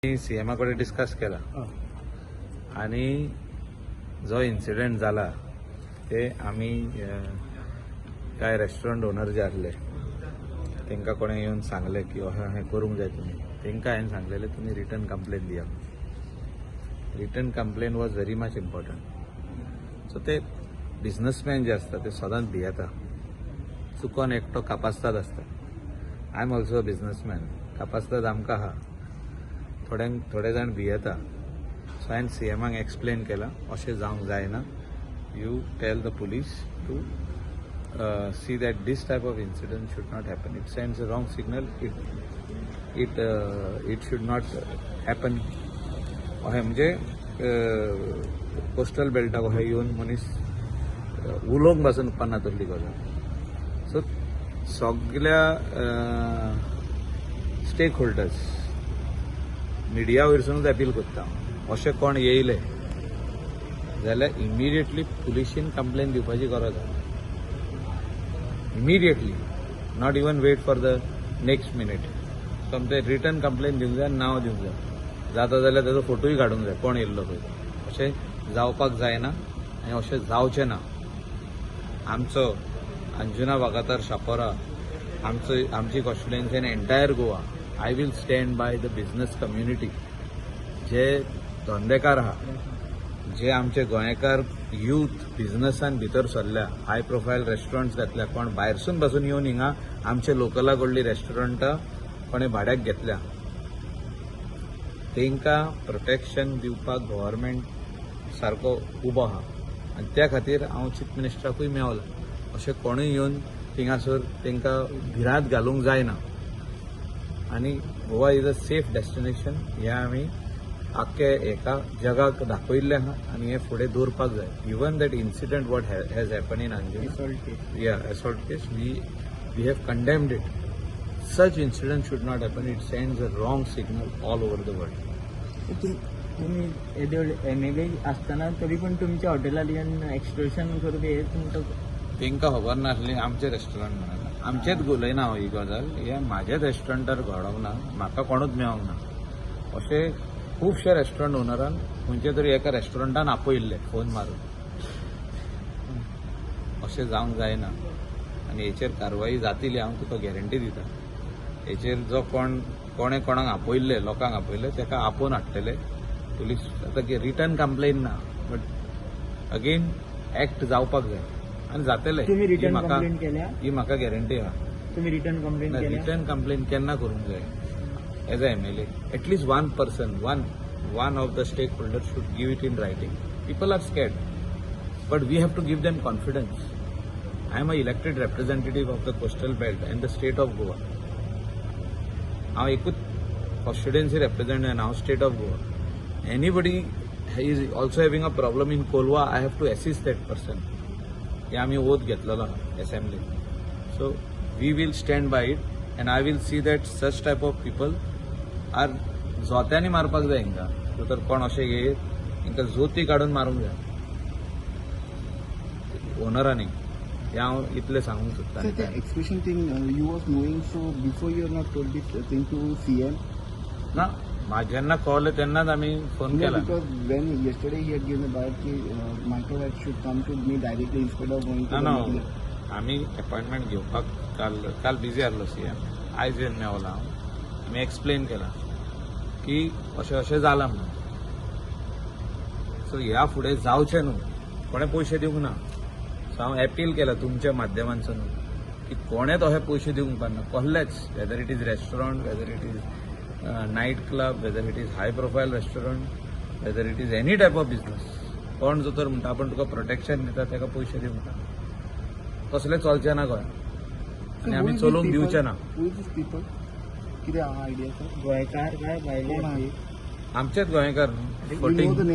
सीएमा कडेन डिस्कस केला आनी जो इन्सिडंट जाला ते आमी कांय रेस्टॉरंट ओनर जे आसले तांकां कोणें येवन सांगलें की अशें अशें करूंक जाय तुमी. तांकां हांवें सांगलेलें, तुमी रिटन कंप्लेन दिया. Written complain was very much important. So ते बिजनसमॅन जे आसता ते सदांच भियेता, चुकोन एकटो कापास्ताद आसता. I am also a businessman. कापास्ताद आमकां आहा, थोड्यांक थोडे जाण भियेता. सो हांवें सीएमाक एक्सप्लेन केलां, अशें जावंक जायना, you tell the police to see that this type of incident should not happen. It sends a wrong signal. It should not happen. अशें म्हणजे कोस्टल बेल्टाक अशें येवन मनीस उलोवंक पासून उपकारना तसली गजाल. सो सगल्या स्टेक होल्डर्स, मिडिया वयरसूनच अपील करता हांव, अशें कोण येयले जाल्यार इमिडिएटली पुलिशीन कंप्लेन दिवपाची गरज आसा, immediately, not even wait for the next minute. सोमतें रिटन कंप्लेन दिवंक जाय, नांव दिवंक जाय, जाता जाल्यार ताजो फोटोय काडूंक जाय कोण येयल्लो पळय तो. अशें जावपाक जायना आनी अशें जावचें ना. आमचो अंजुना वागातार, शापोरा, आमचो, आमची constituency and entire Goa, I will stand by the business community. जे धंदेकार आहा, जे आमचे गोंयकार यूथ बिझनसान भितर सरल्या, हाय प्रोफायल रेस्टॉरंट्स घातल्या, कोण भायरसून पासून येवन हिंगा आमचे लोकला कडली रेस्टॉरंटां कोणें भाड्याक घेतल्या, तांकां प्रोटेक्शन दिवपाक गव्हर्मेंट सारको उबो आहा आनी त्या खातीर हांव चीफ मिनिस्टराकूय मेवला. अशें कोणूय येवन थिंगासर तांकां भिरांत घालूंक जायना आनी Goa is a safe destination हें आमी आख्खे एका जगाक दाखयल्लें आहा आनी हें फुडें दवरपाक जाय. Even that incident what has happen in Anjuna, assault case. Yeah, assault case, we have condemned it. Such incident should not happen. It sends a wrong signal all over the world. तुमी येदे व्हडले MLA आसतना तरी पण तुमच्या हॉटेलार येवन extortion करपी हे तुमकां तांकां खबर नासली आमचें रेस्टॉरंट म्हणून. आमचेच उलयना हांव ही गजाल, हें म्हाजेच रेस्टॉरंटार घडोंक ना, म्हाका कोणूच मेळोंक ना. अशें खुबशे रेस्टॉरंट ओनरान खंयच्या तरी एका रेस्टॉरंटान आपयल्ले फोन मारून. अशें जावंक जायना आनी हेचेर कारवाई जातली, हांव तुका गॅरंटी दिता. हेचेर जो कोण कोणें कोणाक आपयल्ले, लोकांक आपयल्ले, ताका आपोवन हाडटले पुलीस. आतां रिटन कंप्लेन ना, बट अगेन एक्ट जावपाक जाय आनी जातले. तुमी ही रिटर्न म्हाका कंप्लेन केल्या? ही म्हाका गॅरंटी आहा. तुमी रिटर्न कंप्लेन केल्या? रिटन कंप्लेन केन्ना करूंक जाय? As a MLA, at least one person, one of the stakeholder should give it in writing. People are scared, but we have to give them confidence. I am a elected representative of the coastal belt and the state of Goa. हांव एकूच constituency represent जायना, हांव state of Goa. Anybody is also having a problem in Colva, I have to assist that person. हे आमी oath घेतलेलो आहा एसेंब्लीन. So we will stand by it and I will see that such type of people are, जोत्यांनी मारपाक जाय हिंकां. तर कोण अशें येयत, हिंकां जोती काडून मारूंक जाय ओनरांनी. हें हांव इतलें सांगूंक सोदता. So the expression thing, you was knowing, so before you have not told this thing to CM? ना, जेन्ना कळलें तेन्नाच आमी फोन No, केला. Because when yesterday he had given a bite ki Michael had should come to me directly instead of going to ना the ना media. आमी appointment घेवपाक काल बिजी आसलो सीएम. आयज येवन मेवला हांव. आमी एक्सप्लेन केलां की अशें अशें जालां म्हणून. सो ह्या फुडें जावचें न्हू, कोणें पयशे दिवंक ना. सो हांव अपील केला तुमच्या माध्यमांतसून की कोणें तशे पयशे दिवंक पारना कसलेच, whether it is restaurant, whether it is night club, whether it is high profile restaurant, whether it is any type of business. कोण जो तर म्हणटा आपण तुका प्रोटेक्शन दिता, ताका पयशे दिवंक ना. तसलें चलचें ना गोंयांत आनी आमी चलोवंक दिवचे ना. Who is these people? कितें आहा आयडिया सर? गोंयकार काय भायले? कोण आहे? आमचेच गोंयकार न्हू. You know the